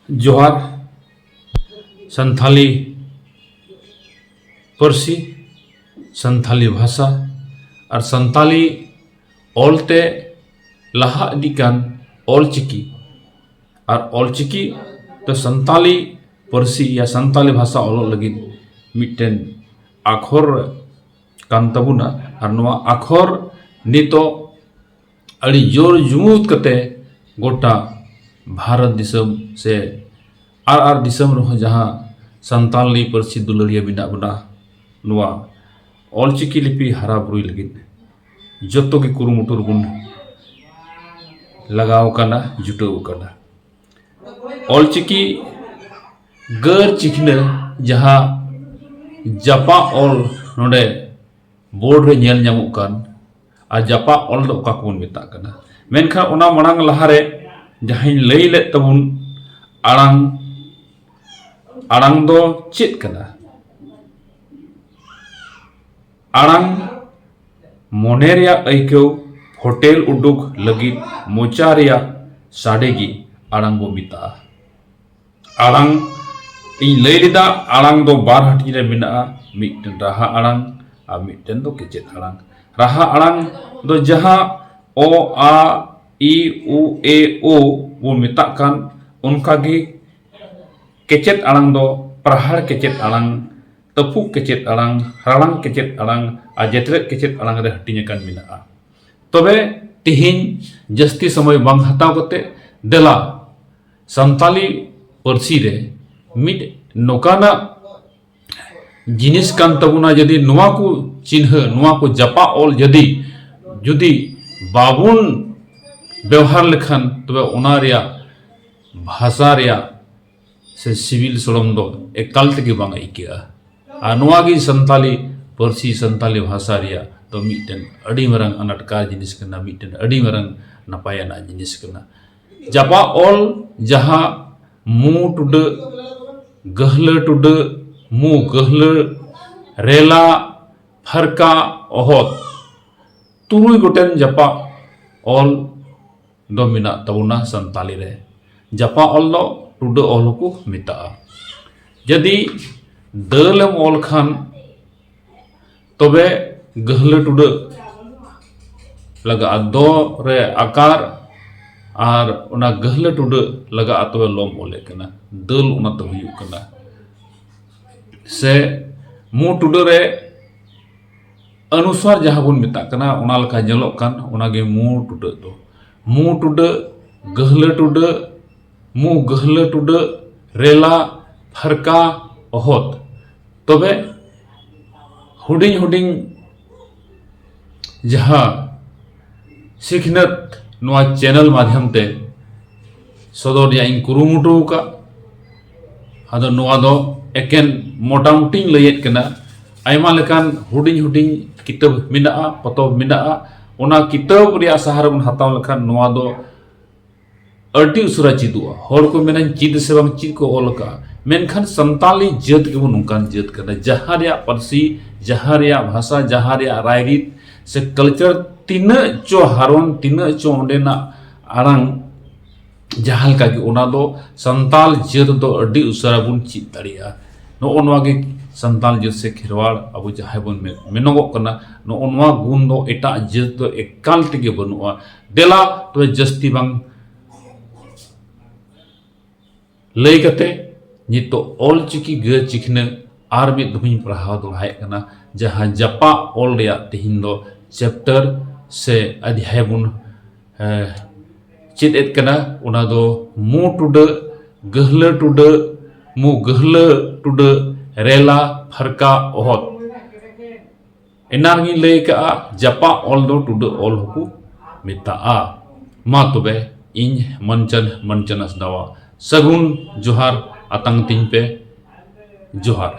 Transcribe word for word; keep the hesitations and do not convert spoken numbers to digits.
ᱡᱚᱦᱟᱨ᱾ ᱥᱟᱱᱛᱷᱟᱞᱤ ᱯᱟᱹᱨᱥᱤ, ᱥᱟᱱᱛᱷᱟᱞᱤ ᱵᱷᱟᱥᱟ ᱟᱨ ᱥᱟᱱᱛᱟᱞᱤ ᱚᱞᱛᱮ ᱞᱟᱦᱟ ᱤᱫᱤᱜ ᱠᱟᱱ ᱚᱞᱪᱤᱠᱤ᱾ ᱟᱨ ᱚᱞᱪᱤᱠᱤ ᱫᱚ ᱥᱟᱱᱛᱟᱞᱤ ᱯᱟᱹᱨᱥᱤ ᱭᱟ ᱥᱟᱱᱛᱟᱞᱤ ᱵᱷᱟᱥᱟ ᱚᱞᱚᱜ ᱞᱟᱹᱜᱤᱫ ᱢᱤᱫᱴᱮᱱ ᱟᱠᱷᱚᱨ ᱠᱟᱱ ᱛᱟᱵᱚᱱᱟ᱾ ᱟᱨ ᱱᱚᱣᱟ ᱟᱠᱷᱚᱨ ᱱᱤᱛᱚᱜ ᱟᱹᱰᱤ ᱡᱳᱨ ᱡᱩᱢᱩᱫ ᱠᱟᱛᱮ ᱜᱚᱴᱟ ᱵᱷᱟᱨᱚᱛ ᱫᱤᱥᱚᱢ ᱥᱮ ᱟᱨ ᱟᱨ ᱫᱤᱥᱚᱢ ᱨᱮᱦᱚᱸ ᱡᱟᱦᱟᱸ ᱥᱟᱱᱛᱟᱞᱤ ᱯᱟᱹᱨᱥᱤ ᱫᱩᱞᱟᱹᱲᱤᱭᱟᱹ ᱢᱮᱱᱟᱜ ᱵᱚᱱᱟ, ᱱᱚᱣᱟ ᱚᱞᱪᱤᱠᱤ ᱞᱤᱯᱤ ᱦᱟᱨᱟ ᱵᱩᱨᱩᱭ ᱞᱟᱹᱜᱤᱫ ᱡᱚᱛᱚ ᱜᱮ ᱠᱩᱨᱩᱢᱩᱴᱩ ᱨᱮᱵᱚᱱ ᱞᱟᱜᱟᱣ ᱟᱠᱟᱱᱟ, ᱡᱩᱴᱟᱹᱣ ᱟᱠᱟᱱᱟ᱾ ᱚᱞᱪᱤᱠᱤ ᱜᱟᱹᱨ ᱪᱤᱠᱷᱱᱟᱹ ᱡᱟᱦᱟᱸ ᱡᱟᱯᱟᱜ ᱚᱞ ᱱᱚᱰᱮ ᱵᱳᱨᱰ ᱨᱮ ᱧᱮᱞ ᱧᱟᱢᱚᱜ ᱠᱟᱱ, ᱟᱨ ᱡᱟᱯᱟᱜ ᱚᱞ ᱫᱚ ᱚᱠᱟ ᱠᱚᱵᱚᱱ ᱢᱮᱛᱟᱜ ᱠᱟᱱᱟ? ᱢᱮᱱᱠᱷᱟᱱ ᱚᱱᱟ ᱢᱟᱲᱟᱝ ᱞᱟᱦᱟᱨᱮ ᱡᱟᱦᱟᱸᱧ ᱞᱟᱹᱭ ᱞᱮᱫ ᱛᱟᱵᱚᱱ, ᱟᱲᱟᱝ, ᱟᱲᱟᱝ ᱫᱚ ᱪᱮᱫ ᱠᱟᱱᱟ? ᱟᱲᱟᱝ ᱢᱚᱱᱮ ᱨᱮᱭᱟᱜ ᱟᱹᱭᱠᱟᱹᱣ ᱯᱷᱚᱴᱮᱞ ᱩᱰᱩᱠ ᱞᱟᱹᱜᱤᱫ ᱢᱚᱪᱟ ᱨᱮᱭᱟᱜ ᱥᱟᱰᱮ ᱜᱮ ᱟᱲᱟᱝ ᱵᱚ ᱢᱮᱛᱟᱜᱼᱟ᱾ ᱟᱲᱟᱝ ᱤᱧ ᱞᱟᱹᱭ ᱞᱮᱫᱟ, ᱟᱲᱟᱝ ᱫᱚ ᱵᱟᱨ ᱦᱟᱹᱴᱤᱧ ᱨᱮ ᱢᱮᱱᱟᱜᱼᱟ, ᱢᱤᱫᱴᱮᱱ ᱨᱟᱦᱟ ᱟᱲᱟᱝ ᱟᱨ ᱢᱤᱫᱴᱮᱱ ᱫᱚ ᱠᱮᱪᱮᱫ ᱟᱲᱟᱝ᱾ ᱨᱟᱦᱟ ᱟᱲᱟᱝ ᱫᱚ ᱡᱟᱦᱟᱸ ᱚ, ᱟ, ᱤ, ᱩ, ᱮ, ᱳ ᱵᱚᱱ ᱢᱮᱛᱟᱜ ᱠᱟᱱ, ᱚᱱᱠᱟᱜᱮ ᱠᱮᱪᱮᱫ ᱟᱲᱟᱝ ᱫᱚ ᱯᱟᱨᱦᱟᱲ ᱠᱮᱪᱮᱫ ᱟᱲᱟᱝ, ᱛᱟᱹᱯᱩᱜ ᱠᱮᱪᱮᱫ ᱟᱲᱟᱝ, ᱨᱟᱲᱟᱝ ᱠᱮᱪᱮᱫ ᱟᱲᱟᱝ ᱟᱨ ᱡᱮᱛᱨᱮᱫ ᱠᱮᱪᱮᱫ ᱟᱲᱟᱝ ᱨᱮ ᱦᱟᱹᱴᱤᱧ ᱟᱠᱟᱱ ᱢᱮᱱᱟᱜᱼᱟ᱾ ᱛᱚᱵᱮ ᱛᱮᱦᱮᱧ ᱡᱟᱹᱥᱛᱤ ᱥᱚᱢᱚᱭ ᱵᱟᱝ ᱦᱟᱛᱟᱣ ᱠᱟᱛᱮ ᱫᱮᱞᱟ ᱥᱟᱱᱛᱟᱞᱤ ᱯᱟᱹᱨᱥᱤ ᱨᱮ ᱢᱤᱫ ᱱᱚᱝᱠᱟᱱᱟᱜ ᱡᱤᱱᱤᱥ ᱠᱟᱱ ᱛᱟᱵᱚᱱᱟ, ᱡᱩᱫᱤ ᱱᱚᱣᱟ ᱠᱚ ᱪᱤᱱᱦᱟᱹ, ᱱᱚᱣᱟ ᱠᱚ ᱡᱟᱯᱟᱜ ᱚᱞ ᱡᱩᱫᱤ, ᱡᱩᱫᱤ ᱵᱟᱵᱚᱱ ᱵᱮᱣᱦᱟᱨ ᱞᱮᱠᱷᱟᱱ, ᱛᱚᱵᱮ ᱚᱱᱟ ᱨᱮᱭᱟᱜ ᱵᱷᱟᱥᱟ ᱨᱮᱭᱟᱜ ᱥᱮ ᱥᱤᱵᱤᱞ ᱥᱚᱲᱚᱢ ᱫᱚ ᱮᱠᱟᱞ ᱛᱮᱜᱮ ᱵᱟᱝ ᱟᱹᱭᱠᱟᱹᱜᱼᱟ᱾ ᱟᱨ ᱱᱚᱣᱟ ᱜᱮ ᱥᱟᱱᱛᱟᱞᱤ ᱯᱟᱹᱨᱥᱤ, ᱥᱟᱱᱛᱟᱞᱤ ᱵᱷᱟᱥᱟ ᱨᱮᱭᱟᱜ ᱫᱚ ᱢᱤᱫᱴᱮᱱ ᱟᱹᱰᱤ ᱢᱟᱨᱟᱝ ᱟᱱᱟᱴᱠᱟᱨ ᱡᱤᱱᱤᱥ ᱠᱟᱱᱟ, ᱢᱤᱫᱴᱮᱱ ᱟᱹᱰᱤ ᱢᱟᱨᱟᱝ ᱱᱟᱯᱟᱭ ᱟᱱᱟᱜ ᱡᱤᱱᱤᱥ ᱠᱟᱱᱟ᱾ ᱡᱟᱯᱟᱜ ᱚᱞ ᱡᱟᱦᱟᱸ ᱢᱩ ᱴᱩᱰᱟᱹᱜ, ᱜᱟᱹᱦᱞᱟᱹ ᱴᱩᱰᱟᱹᱜ, ᱢᱩ ᱜᱟᱹᱦᱞᱟᱹ, ᱨᱮᱞᱟ, ᱯᱷᱟᱨᱠᱟ, ᱚᱦᱚᱫ, ᱛᱩᱨᱩᱭ ᱜᱚᱴᱮᱱ ᱡᱟᱯᱟᱜ ᱚᱞ ᱫᱚ ᱢᱮᱱᱟᱜ ᱛᱟᱵᱚᱱᱟ ᱥᱟᱱᱛᱟᱞᱤ ᱨᱮ᱾ ᱡᱟᱯᱟᱜ ᱚᱞ ᱫᱚ ᱴᱩᱰᱟᱹᱜ ᱚᱞ ᱦᱚᱸᱠᱚ ᱢᱮᱛᱟᱜᱼᱟ᱾ ᱡᱩᱫᱤ ᱫᱟᱹᱞ ᱮᱢ ᱚᱞ ᱠᱷᱟᱱ ᱛᱚᱵᱮ ᱜᱟᱹᱦᱞᱟᱹ ᱴᱩᱰᱟᱹᱜ ᱞᱟᱜᱟᱜᱼᱟ, ᱫᱚ ᱨᱮ ᱟᱠᱟᱨ ᱟᱨ ᱚᱱᱟ ᱜᱟᱹᱦᱞᱟᱹ ᱴᱩᱰᱟᱹᱜ ᱞᱟᱜᱟᱜᱼᱟ, ᱛᱚᱵᱮ ᱞᱚᱢ ᱚᱞᱮᱫ ᱠᱟᱱᱟ, ᱫᱟᱹᱞ ᱚᱱᱟ ᱛᱮ ᱦᱩᱭᱩᱜ ᱠᱟᱱᱟ᱾ ᱥᱮ ᱢᱩ ᱴᱩᱰᱟᱹᱜ ᱨᱮ ᱚᱱᱩᱥᱣᱟᱨ ᱡᱟᱦᱟᱸ ᱵᱚᱱ ᱢᱮᱛᱟᱜ ᱠᱟᱱᱟ, ᱚᱱᱟ ᱞᱮᱠᱟ ᱧᱮᱞᱚᱜ ᱠᱟᱱ, ᱚᱱᱟᱜᱮ ᱢᱩ ᱴᱩᱰᱟᱹᱜ ᱫᱚ᱾ ᱢᱩ ᱴᱩᱰᱟᱹᱜ, ᱜᱟᱹᱦᱞᱟᱹ ᱴᱩᱰᱟᱹᱜ, ᱢᱩ ᱜᱟᱹᱦᱞᱟᱹ ᱴᱩᱰᱟᱹᱜ, ᱨᱮᱞᱟ, ᱯᱷᱟᱨᱠᱟ, ᱚᱦᱚᱫ᱾ ᱛᱚᱵᱮ ᱦᱩᱰᱤᱧ ᱦᱩᱰᱤᱧ ᱡᱟᱦᱟᱸ ᱥᱤᱠᱷᱱᱟᱹᱛ ᱱᱚᱣᱟ ᱪᱮᱱᱮᱞ ᱢᱟᱫᱽᱫᱷᱚᱢ ᱛᱮ ᱥᱚᱫᱚᱨ ᱨᱮᱭᱟᱜ ᱤᱧ ᱠᱩᱨᱩᱢᱩᱴᱩ ᱟᱠᱟᱫ, ᱟᱫᱚ ᱱᱚᱣᱟ ᱫᱚ ᱮᱠᱮᱱ ᱢᱚᱴᱟᱢᱩᱴᱤᱧ ᱞᱟᱹᱭᱮᱫ ᱠᱟᱱᱟ᱾ ᱟᱭᱢᱟ ᱞᱮᱠᱟᱱ ᱦᱩᱰᱤᱧ ᱦᱩᱰᱤᱧ ᱠᱤᱛᱟᱹᱵ ᱢᱮᱱᱟᱜᱼᱟ, ᱯᱚᱛᱚᱵ ᱢᱮᱱᱟᱜᱼᱟ᱾ ᱚᱱᱟ ᱠᱤᱛᱟᱹᱵ ᱨᱮᱭᱟᱜ ᱥᱟᱦᱟᱨᱟ ᱵᱚᱱ ᱦᱟᱛᱟᱣ ᱞᱮᱠᱷᱟᱱ ᱱᱚᱣᱟ ᱫᱚ ᱟᱹᱰᱤ ᱩᱥᱟᱹᱨᱟ ᱪᱮᱫᱚᱜᱼᱟ᱾ ᱦᱚᱲ ᱠᱚ ᱢᱮᱱᱟ, "ᱪᱮᱫ ᱥᱮ ᱵᱟᱝ ᱪᱮᱫ ᱠᱚ ᱚᱞ ᱟᱠᱟᱫᱼᱟ?" ᱢᱮᱱᱠᱷᱟᱱ ᱥᱟᱱᱛᱟᱞᱤ ᱡᱟᱹᱛ ᱜᱮᱵᱚᱱ ᱱᱚᱝᱠᱟᱱ ᱡᱟᱹᱛ ᱠᱟᱱᱟ, ᱡᱟᱦᱟᱸ ᱨᱮᱭᱟᱜ ᱯᱟᱹᱨᱥᱤ, ᱡᱟᱦᱟᱸ ᱨᱮᱭᱟᱜ ᱵᱷᱟᱥᱟ, ᱡᱟᱦᱟᱸ ᱨᱮᱭᱟᱜ ᱨᱟᱭᱨᱤᱛ ᱥᱮ ᱠᱟᱞᱪᱟᱨ ᱛᱤᱱᱟᱹᱜ ᱪᱚ ᱦᱟᱨᱚᱱ, ᱛᱤᱱᱟᱹᱜ ᱪᱚ ᱚᱸᱰᱮᱱᱟᱜ ᱟᱲᱟᱝ, ᱡᱟᱦᱟᱸ ᱞᱮᱠᱟ ᱜᱮ, ᱚᱱᱟ ᱫᱚ ᱥᱟᱱᱛᱟᱞ ᱡᱟᱹᱛ ᱫᱚ ᱟᱹᱰᱤ ᱩᱥᱟᱹᱨᱟ ᱵᱚᱱ ᱪᱮᱫ ᱫᱟᱲᱮᱭᱟᱜᱼᱟ᱾ ᱱᱚᱜᱼᱚ ᱱᱚᱣᱟ ᱜᱮ ᱥᱟᱱᱛᱟᱞ ᱡᱟᱹᱛ ᱥᱮ ᱠᱷᱮᱨᱣᱟᱲ ᱟᱵᱚ ᱡᱟᱦᱟᱸᱭ ᱵᱚᱱ ᱢᱮ-, ᱢᱮᱱᱚᱜᱚᱜ ᱠᱟᱱᱟ, ᱱᱚᱜᱼᱚ ᱱᱚᱣᱟ ᱜᱩᱱ ᱫᱚ ᱮᱴᱟᱜ ᱡᱟᱹᱛ ᱫᱚ ᱮᱠᱟᱞ ᱛᱮᱜᱮ ᱵᱟᱹᱱᱩᱜᱼᱟ᱾ ᱫᱮᱞᱟ ᱛᱚᱵᱮ ᱡᱟᱹᱥᱛᱤ ᱵᱟᱝ ᱞᱟᱹᱭ ᱠᱟᱛᱮ ᱱᱤᱛᱚᱜ ᱚᱞ ᱪᱤᱠᱤ ᱜᱟᱹ ᱪᱤᱠᱷᱱᱟᱹ ᱟᱨ ᱢᱤᱫ ᱫᱷᱚᱢ ᱤᱧ ᱯᱟᱲᱦᱟᱣ ᱫᱚᱦᱲᱟᱭᱮᱫ ᱠᱟᱱᱟ, ᱡᱟᱦᱟᱸ ᱡᱟᱯᱟᱜ ᱚᱞ ᱨᱮᱭᱟᱜ ᱛᱮᱦᱮᱧ ᱫᱚ ᱪᱮᱯᱴᱟᱨ ᱥᱮ ᱚᱫᱷᱭᱟᱭ ᱵᱚᱱ, ᱮ, ᱪᱮᱫ ᱮᱫ ᱠᱟᱱᱟ, ᱚᱱᱟ ᱫᱚ ᱢᱩ ᱴᱩᱰᱟᱹᱜ, ᱜᱟᱹᱦᱞᱟᱹ ᱴᱩᱰᱟᱹᱜ, ᱢᱩ ᱜᱟᱹᱦᱞᱟᱹ ᱴᱩᱰᱟᱹᱜ, ᱨᱮᱞᱟ, ᱯᱷᱟᱨᱠᱟ, ᱚᱦᱚᱫ᱾ ᱮᱱᱟᱝ ᱜᱤᱧ ᱞᱟᱹᱭ ᱠᱟᱜᱼᱟ, ᱡᱟᱯᱟᱜ ᱚᱞ ᱫᱚ ᱴᱩᱰᱟᱹᱜ ᱚᱞ ᱦᱚᱸᱠᱚ ᱢᱮᱛᱟᱜᱼᱟ᱾ ᱢᱟ ᱛᱚᱵᱮ, ᱤᱧ ᱢᱟᱱᱪᱟᱱ ᱢᱟᱱᱪᱟᱱ ᱦᱟᱸᱥᱫᱟᱣᱟᱜ ᱥᱟᱹᱜᱩᱱ ᱡᱚᱦᱟᱨ ᱟᱛᱟᱝ ᱛᱤᱧ ᱯᱮ᱾ ᱡᱚᱦᱟᱨ᱾